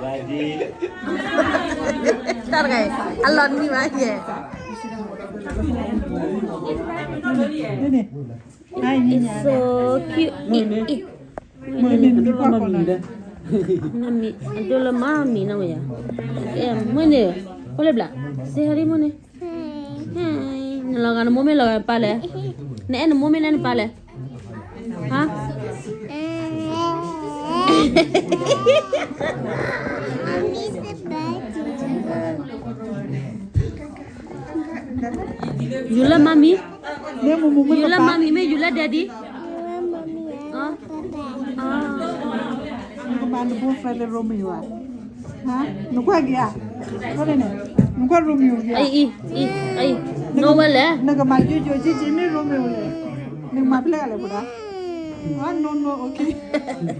တၢ်တဂၤအံၤ အလီၤနံၤဘၣ်ယဲၢ် It's so cute. အံၤ အံၤ မ့ၢ်န့ၣ် အဒိလၢမၤမံၤဒီး မၤမံၤ အဒိလၢမၤမံၤနီၤဝဲယၤ မ့ၢ်န့ၣ် ဖိလၢဘျး စ့ဟဲဒ်မ့ၢ်န့ၣ် နလီၤဂာ်နမိၢ်မ့ၢ်လီၤဂာ်နပၢ်လဲၣ် နအဲၣ်နမိၢ်မ့ၢ်လဲၣ်နပၢ်လဲၣ် ဟါ ယူၤလၢမၤမံၤ ယူၤလၢမၤမံၤမ့ၢ်ယူၤလၢ daddy နကမၤနဘိၣ်ဖဲလၢ Romeo ဧါ နကွၢ်က့ၤဧါ နကွၢ် Romeo က့ၤဧါ အံၤ အံၤ အံၤ နဝဲလဲၣ် နကမၤယိယိယံက့ၤမ့ၢ် Romeo လဲၣ် နကမၤဖဲလဲၣ်ဂၤလဲၣ်ပှၤဒၣ် no no okay. Amen.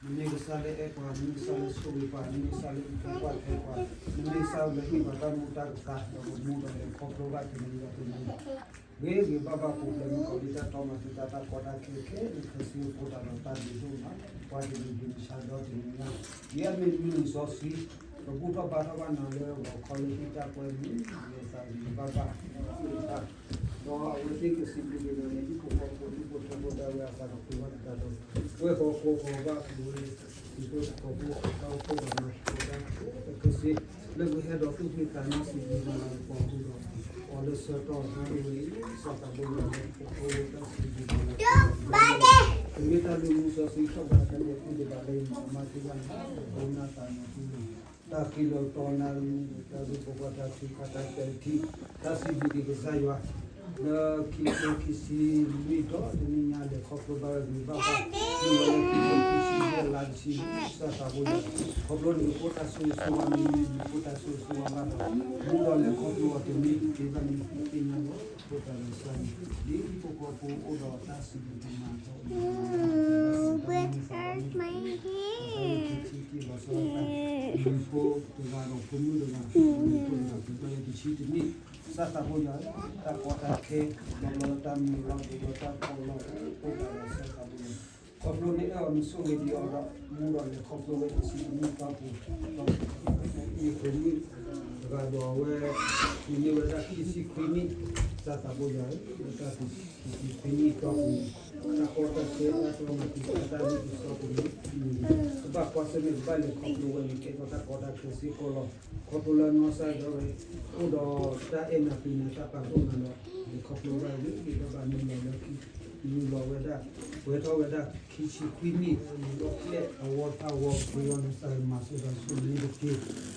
နမ့ၢ်ကစၢ်လၢအဲၣ်ပှၤ, နမ့ၢ်ကစၢ်လၢဆိၣ်ဂ့ၤပှၤ, နမ့ၢ်ကစၢ်လၢအုၣ်က့ၤခီၣ်က့ၤပှၤ, နမ့ၢ်ကစၢ်လၢဟ့ၣ်ပှၤတၢ်မူတၢ်ကသါ, ဒီးပမူဒီးလဲၤခီဖျိဘၣ်တနံၤဘၣ်တနံၤ, ဂ့ၤဂ့ၤဘၣ်ဘၣ်ပူၤဖျဲးမုၢ်ကီၤလံတၢ်တီမၤသံတၢ်တၢ်ကီတၢ်ခဲခဲလၢာ်ခဲဆ့အဃိသတးဒီး တၢ်ဒုးဒိၣ်မး, ပှၤတနံၤဒုးမဆါဒီတနံၤညါ, ယဲမ့ၢ်မုၢ်နံၤစီဆှံ, ပဘူၣ်ထီၣ်ဘါထီၣ်ဘၣ်နၤလၢဂီၤခီလၢဟံၣ်တၢ်ကွဲမုၢ်, လဲၤသးဂ့ၤဘၣ်ဘၣ်, ဒီးအဝဲသ့ၣ်ကစံးဘျုးက့ၤဒီး ဟံၣ်ဖိဃီဖိဒူၣ်ဖိထၢဖိဒၣ်ဝဲအသးကပှဲၤဘၣ်တၢ်ဒီး, ဝဲဃီဃီဃီဘၣ်က့ၤဝဲ, ဟံၣ်ဖိဃီဖိအတၢ်အိၣ်ဖှိၣ်ဒီးမၤသကိးတၢ်ခဲလၢာ်ခဲဆ့, လၢပဟဲဒီးသူၣ်ဖှံသးညီစံးဘျုးနၤလၢပှၤဟူဒီး, အီၤလၢဆၢကတီၢ်အံၤဝဲအံၤ, စီၤသးဘိယွၤလၢပှၤဟူဒီးတၢ်စံးဘျုးနၤလၢပှၤဟူဒီး, ပမ့ၢ်တၢ်လုၢ်မူစီဆှံထီၣ်ဘၣ်တၢ်ဒဲးဖုဒဲးဘးလၢယမၤမၤသ့ဘၣ်န့ၣ်, ပမၤသ့ဘၣ်န့ၣ်, တၢ်ဃံလၤတီနါလံ, တၢ်ရူၢ်ပကွၢ်တၢ်ထုကဖၣ်တၢ်ပဲာ်ထံ, တၢ်စံးဘျုးက့ၤကစၢ်ယွၤ, လၢခံကထိခံဆံလွံၢ်ဒီတနံၣ်ညါလဲၤခီဖျိဘၣ်ဝဲဂ့ၤဘၣ်ဘၣ်, မ့ၢ်လီၤလၢခံကထိခံဆံယဲၢ်လါတဆံ, စီၤသးဘိယွၤ, ခီဖျိနကအိၣ်တၢ်ဆိၣ်ဂ့ၤဆိၣ်ဝါမ့ၢ်မ့ၢ်နကအိၣ်တၢ်ဆိၣ်ဂ့ၤဆိၣ်ဝါဘၣ်ဒီး, မူဒီးလဲၤခီဖျိအီၤတမ့ၢ်တသ့ဘၣ်န့ၣ် သ့ၣ်ညါလီၤ, အဃိသတးဒီးကစၢ်ယွၤ, ဒ်ဟံၣ်ဖိဃီဖိအိၣ်ဒီးတၢ်စံးဘျုးကမၤထီၣ်, မ့ၢ်သးဝဲန့ၣ်, မ့ၢ်ဖိတဂၤဒီးဖိမုၣ်တဂၤ, မ့ၢ်ဖိတဂၤကတၢၢ်လၢတဆံတနံၣ်, စီၤသးဘိယွၤ, တၢ်ကီတၢ်ခဲ, ဒီးလီၤတၢ်မုာ်လီၤဒိးလီၤတၢ်ကီလီၤ, အဃိသတးဒီးစီၤသးဘိယွၤ, ခီဖျိနအဲၣ်အီၤနဆိၣ်ဂ့ၤဒံးအီၤဒီး, မူဒီးလဲၤခီဖျိဝဲတဆံတနံၣ်တီၢ်ပူၤ, ဒီးမ့ၢ်ဖိမုၣ်တဂၤဒီးအဝဲ, မ့ၢ်န့ၢ်ဝဲဒၣ်ခံဆံခွံနံၣ်, စီၤသးဘိယွၤဧၢ, လၢတၢ်ခံဆံခွံနံၣ်တီၢ်ပူၤန့ၣ်, တၢ်ကီတၢ်ခဲတၢ်ကီမၤသံတၢ်တၢ်လၢပစီပူၤန့ၣ်, ကဘၣ်ကွၢ်ဆၢၣ်မဲာ်ကဘၣ်လဲၤခီဖျိဝဲန့ၣ် ကဲထီၣ်တၢ်ကီတၢ်ခဲစ့ၢ်ကီးလီၤ. ခီဖျိလၢနီၢ်ကစၢ်ဒၣ်ဝဲ, အိၣ်ဒီးတၢ်အဲၣ်နၤပှ့ၤနၤတၢ်ပာ်ဒိၣ်နၤဒီး, လဲၤခီဖျိဘၣ်ဂ့ၤဂ့ၤဘၣ်ဘၣ်မ့ၢ်လီၤလၢခံ, မ့ၢ်လီၤဝဲဒၣ်, ပှဲၤထီၣ်ဝဲဒၣ်ခံဆံခွံနံၣ်, ဒီးပျဲၢ်အဝီတၢ်ဝီပှ့ၤအီၤနသးမၤစၢၤဒီးဆိၣ်ဂ့ၤန့ၣ်တက့ၢ်, ဒီး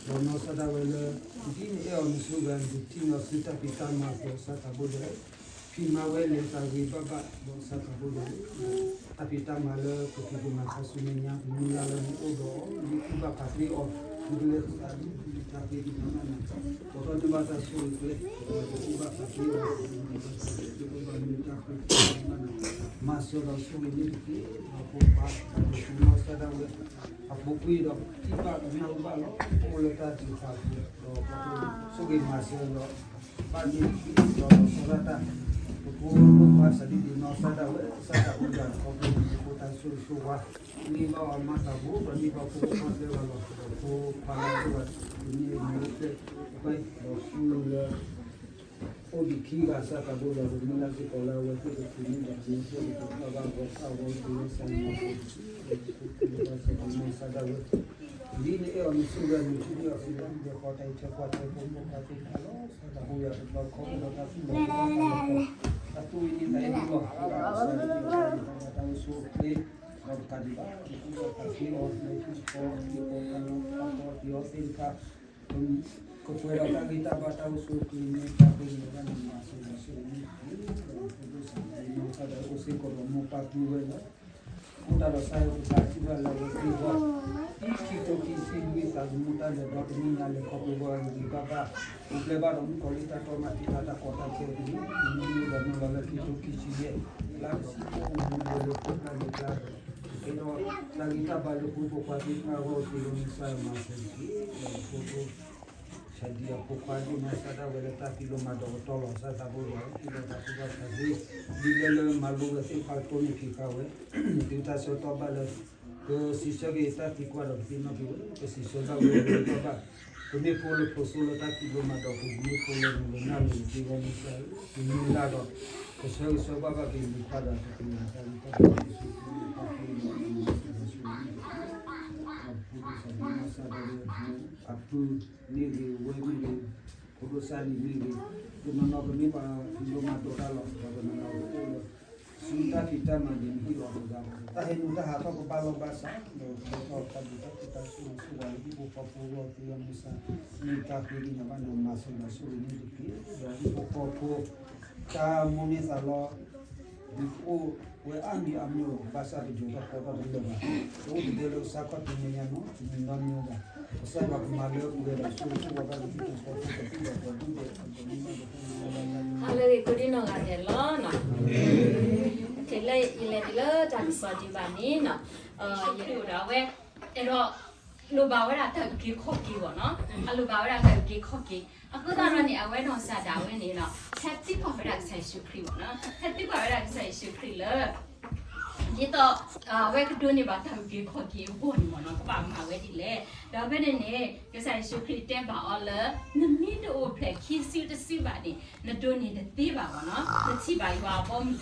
နီၢ်ကစၢ်ဒၣ်ဝဲလၢ, ဒ်နအဲၣ်အီၤနဆိၣ်ဂ့ၤန့ၣ် တထံၣ်နီၢ်ဆူတၢ်ဖံးတၢ်မၤအသိး စီၤသးဘိယွၤဧၢ ဖံးမၤဝဲလဲၤသးဂ့ၤဘၣ်ဘၣ်ဒီးစီၤသးဘိယွၤဧၢ, တၢ်ဖံးတၢ်မၤလၢကဖံးကမၤခါဆူမဲာ်ညါ ပမုၢ်လၢ်လၢနအိၣ်ဒီးအီၤ မ့ၢ်ကူၣ်ဘၣ်ဖးသ့အီၤ, မ့ၢ်ကလဲၤသးဒ်တၢ်ဖံးတၢ်မၤန့ၣ်, ကိးထီၣ်န့ၢ်ဘၣ်တၢ်ဆိၣ်ဂ့ၤကျဲ, မ့ၢ်ကူၣ်ဘၣ်ဖးသ့အီၤ, မ့ၢ်တၢ်ဖံးတၢ်မၤန့ၣ်, မၤစၢၤဒီးဆိၣ်ဂ့ၤန့ၣ်တက့ၢ်, ဒီးဖိခွါ, ဒီးဖိနီၢ်ကစၢ်ဒၣ်ဝဲ, အ ပူၤကွံာ်ဒီးထံၣ်ဘၣ်ကမျၢၢ်အိၣ်ဘၣ်လီၤ. အိၣ်လၢတၢ်ဒုးသးပူၤဒီး ဆိၣ်ဂ့ၤမၤစၢၤဒီး ဘၣ်န့ၢ်ဒီးလီၤဆီဒၣ်တၢ်, ပဖိပလံၤပှၤစးဒ်န့ၣ်နီၢ်စၢ်ဒၣ်ဝဲ စၢ်တၢ်အိၣ်ဒၣ်ခီဖျိန့ၣ် ဖိတၢ်ဆိၣ်ဂ့ၤဆိၣ်ဝါ န့ၢ်ဘၣ်အီၤမၤသးဘိ ဒီးန့ၢ်ဘၣ်ဖိဖိခွါကျဲဘၣ်လီၤ. ဒီးဖိခွါလၢအိၣ်ဘၣ်တနံၣ်အံၤ မ့ၢ်လၢကျဲ ဒီးဃုလၢ အိၣ်ဒံးခံဂၤစၢ်သးဘိဒီး ပမုၢ်လၢ်စ့ၢ်ကီးလၢအဝဲသ့ၣ်ကသ့ၣ်ညါဘၣ် ပမ့ၢ်သ့ၣ်ကသ့ၣ်ညါဘၣ် ဂီၤစၢ်ဝဲသ့ၣ်လၢစၢ်မၤစၢၤ ဖိဖိခွါစၢ်သးမၤစၢ်ဒၣ်ဝဲ ဒ်န့ၣ်အဲၣ်အီၤမ့ၢ်ဆိၣ်ဂ့ၤမ့ၢ်ထူၣ်န့ၢ်အီၤသ့လၢ ဒ်လဲၣ်ဃီတၢ်အံးထွဲကွၢ်ထွဲဖိမိၢ်ပၢ်သ့ၣ်တဖၣ်လီၤ. စၢ်သးဘိယွၤတဘျီခီဖျိဒီးတၢ်သူၣ်လီၤတၢ်သးလီၤ တၢ်သူၣ်အံၤန့ၣ်တၢ်အံၤလီၤ ကစၢ်ယွၤတၢ်အိၣ်ဆူၣ်အိၣ်ချ့ ဒီးတကးဒံးဘၣ် ပကူၣ်ဘၣ်သးဆှံအီၤ လၢဟံၣ်ဃီ ဟံၣ်ဃီတၢ်လီၢ်တၢ်ပီၢ်သ့ၣ်အီၤသ့ၣ်တဖၣ် ကပှဲၤဒီးတၢ်ဂံၢ်တၢ်ဘါတၢ်အိၣ်ဆူၣ်အိၣ်ချ့န့ၣ် တၢ်ဃ့န့ၣ် ဘၣ်နမၤစၢၤဒီးဆိၣ်ဂ့ၤန့ၣ်တက့ၢ်. ဒီးဖိဒိၣ်စၢ်သးဘိနီၢ်စၢ်ဒၣ်ဝဲအိၣ်စ့ၢ်ကီးဒီးမိၢ်ပၢ်ပုၢ်ဝဲၢ်လီၤ. အိၣ်တၢ်ဒီးစၢ်ယွၤပတၢ်စံးဘၣ်လၢအဝဲသ့ၣ်အဂီၢ် ခံကထိခံဆံလွံၢ်သးသမူတၢ်လဲၤဒီတနံၣ်ညါလဲၤခီဖျိဝဲဂ့ၤဂ့ၤဘၣ်ဘၣ် ပူၤဖျဲးဘၣ်ဒီးမုၣ်ကီၤလံၢ်တၢ်တီမၤတံာ်တာ်တၢ်ကီတၢ်ခဲအံၤ မ့ၢ်ဒီးမုၢ်လီၤလၢခံကထိခံဆံယဲၢ် လါကဆံးဖိမုၣ်ဝဲလၢဖိကျါလၢကျါဒီး ကဲထီၣ်တၢ်ဂံၢ်တၢ်ဘါလၢပှၤပိာ်ခွါသ့ၣ်တဖၣ်အဂီၢ် က့ၤလၢမုၢ်ဆါမၤစၢၤတက့ၢ်. ဒီးဖိဒိၣ် ဆၢဒံးအဖိခွါဒိၣ်နီၢ်စၢ်ဒၣ်ဝဲလၢတၢ်ဖံးလိမၤဒိးကတီၢ်လီၤ စၢ်သးဘိဒီး ဟံၣ်ဒီးတၢ်ကူၣ်ဘၣ်သးဆှံ ဒ်လၢလၢမၤလိဝဲသ့ၣ်တဖၣ်ကတိၢ်န့ၢ်ဖံးဃာ်ဝဲ တုၤတၢ်ဆၢကတီၢ်ဘၣ်လၢ ကစံးဆၢက့ၤတၢ်သံကွၢ်ဒီးကသ့ၣ်နီၣ်က့ၤဝဲ ကစံးဆၢဘၣ်ဝဲလၢတၢ်ဘၣ် ပမ့ၢ်ဖိလၢဖိစိလၢတၢ်ဖံးလိမၤဒိးပူၤ ပမ့ၢ်ဖိလၢမုၢ်လၢနၢ်လၢတ့ဝဲမုၢ်ဆါ ပမုၢ်လၢ်ဒီး ကဆၢဂ့ၤဆၢဝါဘၣ်က့ၤလံၤခွါဒီး ကသ့ၣ်ညါတၢ်ဂံၢ်တၢ်ဘါလၢယ့ၣ်ၡူးခရံာ်အမံၤ ဒီးဖိဒိၣ်စၢ်ဒၣ်နီၢ်စၢ်ဒၣ်ဝဲ အပုၢ် မ့ၢ်ဂ့ၤ ဝဲၢ်မ့ၢ်ဂ့ၤ ဖိဒိၣ်စၢ်လံၤမ့ၢ်ဂ့ၤ တနီၤနီၤကမ့ၢ်ပှၤဖံးလိမၤဒိးတၢ်လီၤ ဒီးတနီၤနီၤကအိၣ်လၢ ဆူတၢ်ဖံးတၢ်မၤဒ်မ့ၢ်ဟံၣ်လီၤပသး တၢ်ဟဲနုာ်တၢ်ဟးထီၣ်ကဘၣ်လီၢ်ဘၣ်စး ဒီးကဲထီၣ်တၢ်ဘျုးတၢ်ဖှိၣ်တၢ်ဆိၣ်ဂ့ၤဆိၣ်ဝါလၢဟံၣ်ဖိဃီဖိအဂီၢ်သ့လီၤမုၢ်ဆါ မ့ၢ်တၢ်ဃ့ကညးဘၣ်နၤမၤစၢၤဒီးဆိၣ်ဂ့ၤန့ၣ်တက့ၢ်. ဒီးဟံၣ်ဖိဃီဖိ တၢ်မိၣ်န့ၢ်သးလီ ဒ်ကအိၣ်ဝဲအါမံၤအါမံၤလီၤ ဘၣ်ဆၣ်တယိၤထီၣ်ကီထီၣ်တလၢာ်ဘၣ်. တအိၣ်တဒၢလၢကစၢ်ခီၣ်ထံးမဲာ်ညါနီတမံၤနီတမံၤဘၣ်. ကစၢ်ယွၤကမၤလၢပှဲၤဒီးဆိၣ်ဂ့ၤဆိၣ်ဝါဘၣ်လၢဟံၣ်ဖိဃီဖိကသံၣ်ဒီးပှၤဒူၣ်ဒဲးအဒိးန့ၢ်ဘၣ်ဒီးတၢ်မၤလၢ ဟါလၢအဂ့ၤ ကိးဒံနီၢ်ဂၤဒဲးလီၤ. လၢယလဲၤတုၤလၢတၢ်ကစီၣ်ဒံးဘၣ်န့ၣ် ယအိၣ်ဒီးအဝဲ အဲၣ်ဒိး လိၣ်ဘၣ်ဝဲဒၣ်တၢ်အုၣ်က့ၤခီၣ်က့ၤဘၣ်နီၤ, အလိၣ်ဘၣ်ဝဲဒၣ်တၢ်အုၣ်က့ၤခီၣ်က့ၤ, အဃိသတးဒီးန့ၣ် အဝဲနီၢ်စၢ်ဒၣ်ဝဲန့ၣ်ဒီး ဟဲသံကွၢ်ဝဲဒၣ်ကစၢ်ယ့ၣ်ၡူးခရံာ်ဘၣ်နီၤ, ဟဲသံကွၢ်ဝဲဒၣ်ကစၢ်ယ့ၣ်ၡူးခရံာ်လၢ ဒ်သိး အဝဲကဒိးန့ၢ်ဘၣ်တၢ်အုၣ်က့ၤခီၣ်က့ၤအဂီၢ်န့ၣ်မ့ၢ်နီၤ ကဘၣ်မၤဝဲဒ်လဲၣ်. ဒီးဖဲန့ၣ်န့ၣ် ကစၢ်ယ့ၣ်ၡူးခရံာ်တဲဘၣ်အီၤလၢ နမ့ၢ်တအိၣ်ဖျဲၣ်ခံစုတစုဘၣ်န့ၣ် နဒိးန့ၢ်တသ့ဘၣ်မ့ၢ်နီၤ, နထံၣ်ဘၣ်ယွၤအဘီအမုၢ်တ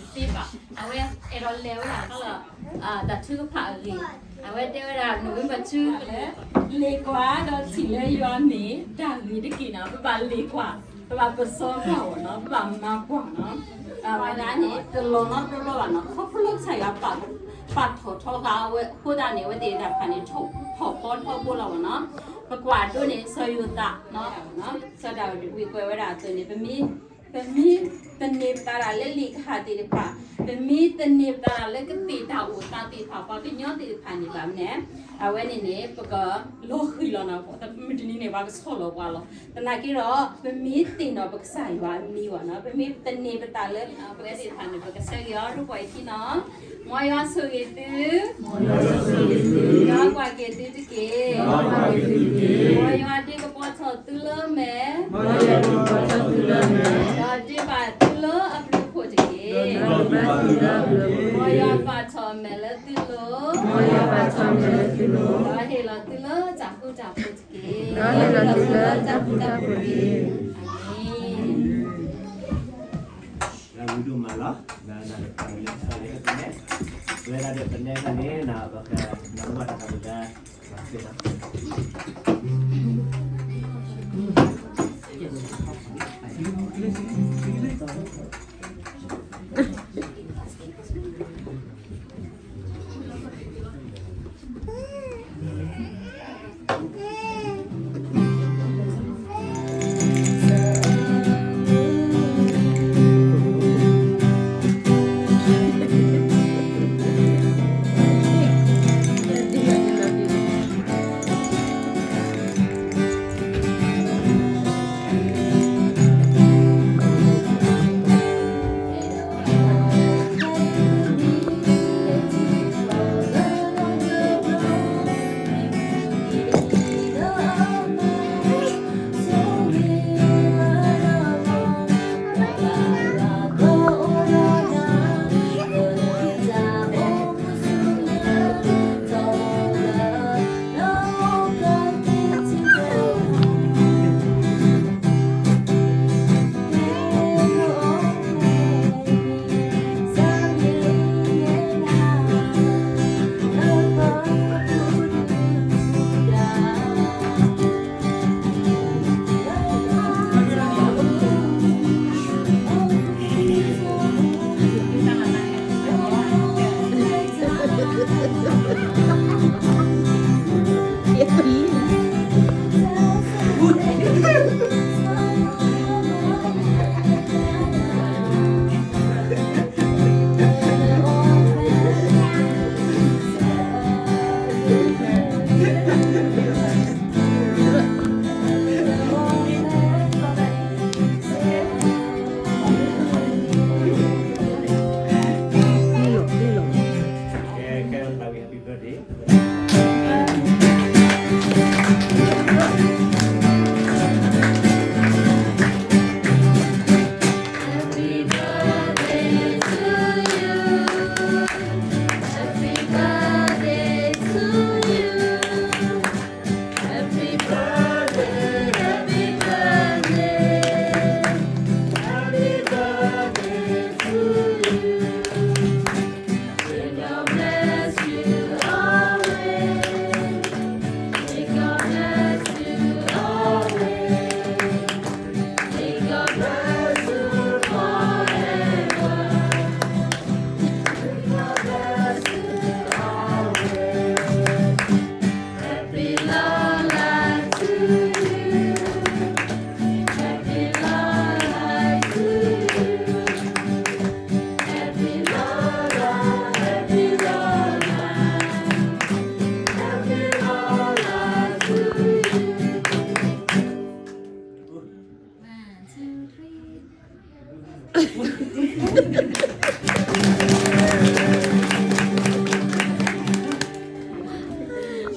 သ့ဘၣ်. အဝဲအဲၣ်ဒိးလဲၤဝဲဒၣ်လၢ တၢ်ထုကဖၣ်အဂ့ၢ်, အဝဲတဲဝဲဒၣ် November two လၢ လ့ၤကွၢ်ဒီးထံၣ်လၢယွၤမ့ၢ်တၢ်ဂ့ၤတက့ၢ်နီၤ, ပဘၣ်လ့ၤကွၢ်, ပဘၣ်ပစီကွၢ်အီၤနီၤ, ပဘၣ်မၤကွၢ်နီၤ. အဝဲဒၣ်န့ၣ် တလီၤနီတဘျီဘၣ်နီၤ, ခီဖျိကစၢ်ယွၤပာ်ထီၣ်ထီဃာ်အဝဲအဃိသတးန့ၣ် အဝဲသ့ၣ်တဖၣ်န့ၣ် ထီၣ်ဖီထီဘိလီၤမ့ၢ်နီၤ. ပကွၢ်ဒိးန့ၢ်စီၤယိၤသးနီၤ, စီၤဒၤဝံးဝံၤကွဲးဝဲဒၣ်အသိးန့ၣ် ပမ့ၢ် ပမ့ၢ်သန့ၤပသးဒၣ်လၢလံာ်ကဟၣ်သ့ၣ်တဖၣ်, ပမ့ၢ်သန့ၤပသးဒၣ်လၢကသ့ၣ်တၢ်အိၣ်သးသ့ၣ်တဖၣ် ပှၤကညီသ့ၣ်တဖၣ်န့ၣ်ဘၣ်မနုၤလဲၣ်, အဝဲန့ၣ်န့ၣ် ပကလီၤဃံၤလီၤနီၤ, မုၢ်တနံၤန့ၣ် ပှၤကဆီၣ်လီၤပှၤလီၤ. သနာ်က့ဒီး ပမ့ၢ်သ့ၣ်နီၣ်ပကစၢ်ယွၤအမံၤဘၣ်နီၤ, ပမ့ၢ်သန့ၤပသးလၢ ပဝဲသ့ၣ်တဖၣ်န့ၣ် ပကဆၢဂ့ၤအီၤ ရူၢ်ပှဲၤခံနီၤ. မ်ယွၤဆိၣ်ဂ့ၤသု, ယွၤကွၢ်က့ၤသုတက့ၢ်. မ်ယွၤဒုးကပီၤထီၣ်သုလၢမဲာ်, ဒီးဒုးဘၣ်သုလၢအဘျုးအဖှိၣ်တက့ၢ်. မ်ယွၤဘၣ်ထီၣ်အမဲာ်လၢသုလိၤ, ဒီးဟ့ၣ်လီၤသုလၢတၢ်ဃူတၢ်ဖိးတက့ၢ်. အၤမ့ၣ်. လၢဝံဒိၣ်မးလီၤ, လၢနၤဒီးပနဲ, လၢနၤဒီးပနဲန့ၣ် ပကနၢ်ဟူဘၣ်တၢ်သးဝံၣ်လၢ ပှၤသ့ၣ်နီၣ်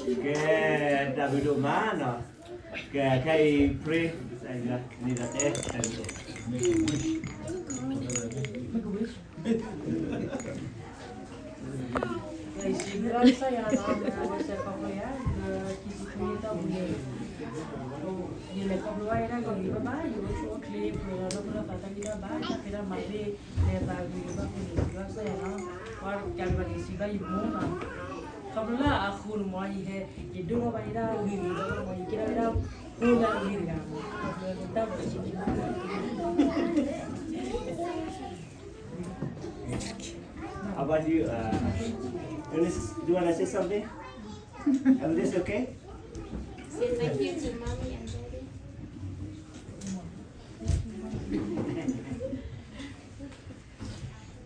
ကဲ, တၢ်ဘျုးဒိၣ်မးနီၤ. ကဲ, ခဲအံၤ pray, ကစၢ်ယွၤန့ၣ်ဒီးတဲ, ကစၢ်ယွၤနီၤ, ဝဲစဲးခီဖျိယၤ, ဒီးခံဆံခွံနံၣ်အတီၢ်ပူၤန့ၣ်, ယလဲၤခီဖျိဘၣ်ယဲဒၣ်ကီၢ်ဂ့ၤဘၣ်ဘၣ်, ယအိၣ်ဆူၣ်အိၣ်ချ့ ပှဲၤဒီးလၢပလီၢ်သးတၢ်ဂံၢ်တၢ်ဘါ, တၢ်ဖံးတၢ်မၤသ့ၣ်, လဲၤသးဂ့ၤဂ့ၤဘၣ်ပူၤန့ၣ်, ယွၤကစၢ်ယွၤနီၤ, ပှၤကးပှၤန့ၣ်စံးဘၣ်ယမိၢ်နီၤ, ခီဖျိလၢအဃိန့ၣ်မ့ၢ်ယဟဲ, ယဒိၣ်ထီၣ်ဘၣ်ယဲဒၣ်ဂ့ၤဂ့ၤဘၣ်ဘၣ်မ့ၢ် ယကဲထီၣ်ဝဲဒၣ်ဖိလၢအဂ့ၤတဂၤ, ခီဖျိလၢတၢ်ဘျုး How about you? Uh, Eunice, do you want to say something? Everything's okay? Say thank you to mommy and daddy.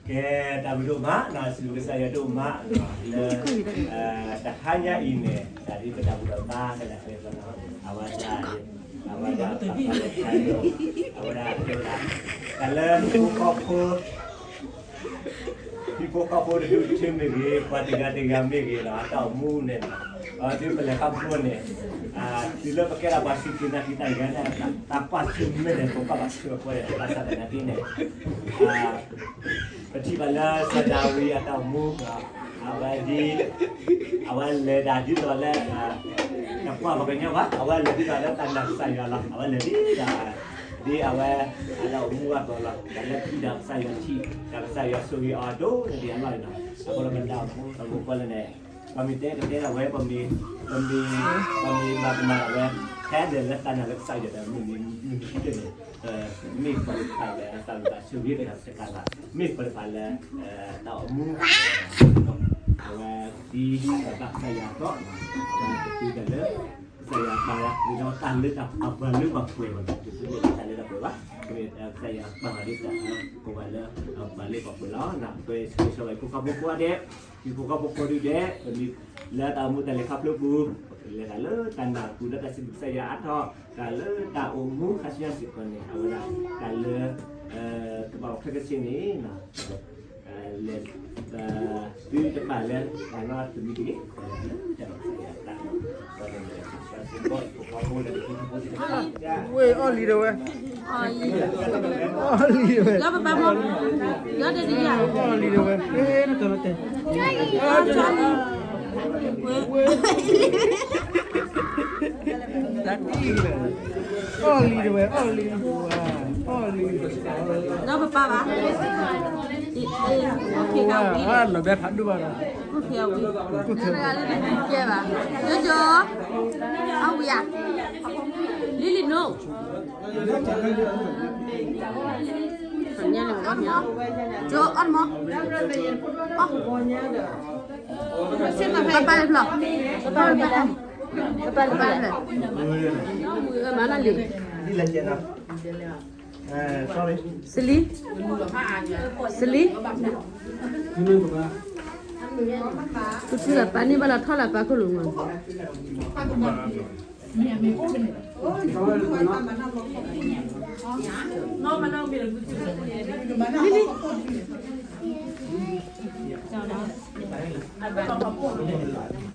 ကဲ, တၢ်ဘျုးဒိၣ်မးနီၤ, စံးဘျုးကစၢ်ယွၤဒိၣ်မးနီၤ, လၢ တဟါညါအံၤန့ၣ် တၢ်ဒ်ပတၢ်ဘူၣ်တၢ်ဘါကဒၣ်ဖဲနီၤ, အဝဲဒၣ်, အဝဲဒၣ်, အဝဲဒၣ်, တၢ်လၢဟံၣ်ဖိဃီဖိ ဟံၣ်ဖိဃီဖိတဒူၣ်တထံမ့ၢ်ဂ့ၤ, ပှၤတဂၤတဂၤမ့ၢ်ဂ့ၤဒီး အတၢ်အိၣ်မူန့ၣ်, ဒ်ပလဲၤခီဖျိန့ၣ်, တုၤလၢပကဲထီၣ်ပှၤစူၢ်က့ၤနာ်က့ၤတၢ်အံၤန့ၣ်, တၢ်ကွၢ်ဆၢၣ်မဲာ်န့ၣ် ပကွၢ်ဘၣ်ဆၢၣ်မဲာ်ဖိန့ၣ် ဘၣ်ဆၣ်သနာ်က့န့ၣ်, ပထံၣ်ဘၣ်လၢစီၤဒၤဝံးအတၢ်အိၣ်မူ, အဝဲဒ်, အဝဲလဲၤတၢ်ဒ်သိးလၢ တကွၢ်ပှၤကညီဘၣ်, အဝဲလဲၤဒ်သိးလၢတၢ်နာ်ကစၢ်ယွၤလီၤ, အဝဲလဲၤဒ်သိး, ဒ်အဝဲ, အတၢ်အိၣ်မူအသိးလီၤ, တၢ်လၢထံၣ်ဒီးကစၢ်ယွၤထံၣ်, ဒီးကစၢ်ယွၤဆိၣ်ဂ့ၤအီၤဒိၣ်န့ၢ်ဒံးအလီၢ်အံၤနီၤ, အဃိဒီးပတၢ်အိၣ်မူအမူကီလၢန့ၣ်, ပမ့ၢ်တဲကတဲဒၣ်ဝဲ, ပမ့ၢ်, ပမ့ၢ်မၤကမၣ်ဒၣ်ဝဲ, ဖဲဒၣ်လၢတၢ်နာ်လၢကစၢ်ယွၤဒီးမ့ၢ်မနုၤတဖုန့ၣ်, မ့ၢ်ပှၤတဖၣ်လၢတၢ်အိၣ်ဘၣ်ဆိၣ်ဂ့ၤတဂၤစ့ၢ်ကီး, မ့ၢ်ပှၤတဖၣ်လၢ, တၢ်အိၣ်မူ အဝဲ, ဒ်, ဘၣ်ကစၢ်ယွၤအသီ, အဝဲပတုၤဒၣ်လၢ, ကစၢ်ယွၤပာ်လၢ, ဒ်သိးတၢ်လၢတၢ်ပှၤလၢပှၤပှဲၤဘၣ်န့ၣ်, တမ့ၢ်တၢ်လၢတၢ်ပှဲၤဘၣ်, ကစၢ်ယွၤပာ်လၢတၢ်, ပဝဲလၢ, ပှၤလၢပှၤပှဲၤလီၤ, ပဆၢဂ့ၤဆၢဝါဟံၣ်ဖိဃီဖိကိးဂၤဒဲး, ဟံၣ်ဖိဃီဖိကိးဒဲး, လၢတၢ်အိၣ်မူတၢ်လဲၤခီဖျိပူၤ, ပကလဲၤတၢ်လၢတၢ်နာ်ပူၤလၢတၢ်စံးဘျုးကစၢ်ယွၤအါထီၣ်, တၢ်လၢတၢ်အိၣ်မူခါဆူညါစ့ၢ်ကီးန့ၣ်, အဝဲဒၣ်, တၢ်လၢ, ကဘၣ်အိၣ်ခဲကဆ့န့ၣ်, လဲၤ, သုတပာ်လၢ, တၢ်နီတမံၤတဂ့ၤ, ဝဲအီၣ်လံတဝဲ, အီၣ်လံတဝဲ, ဒီးပပၢ်မီၢ်, ဒီးတဒံးယၤ, အီၣ်လံတဝဲ, အီၣ်လံ, အီၣ်လံတဝဲ, အီၣ်လံ, အီၣ်လံ, ဒီးပပၢ်ဘၣ်, လီၤဘဲဖးဒိၣ်ဘၣ်ဒီး, ကဲဘၣ်, ကၠိကၠိ, အဝံၤဧါ, လံလံနိ, ကၠိအီၣ်မီၢ်, ပပၢ်လၢဖျီ, ပပၢ်လၢဖျီ, ပပၢ်လၢဖျီ, မၤနၤလံ, sorry, စလံ, စလံ, ပထူလၢပၢ်န့ၣ်ဘၣ်လီၤထီၣ်လၢပၢ်ခိၣ်လိၤမး, လံလံ,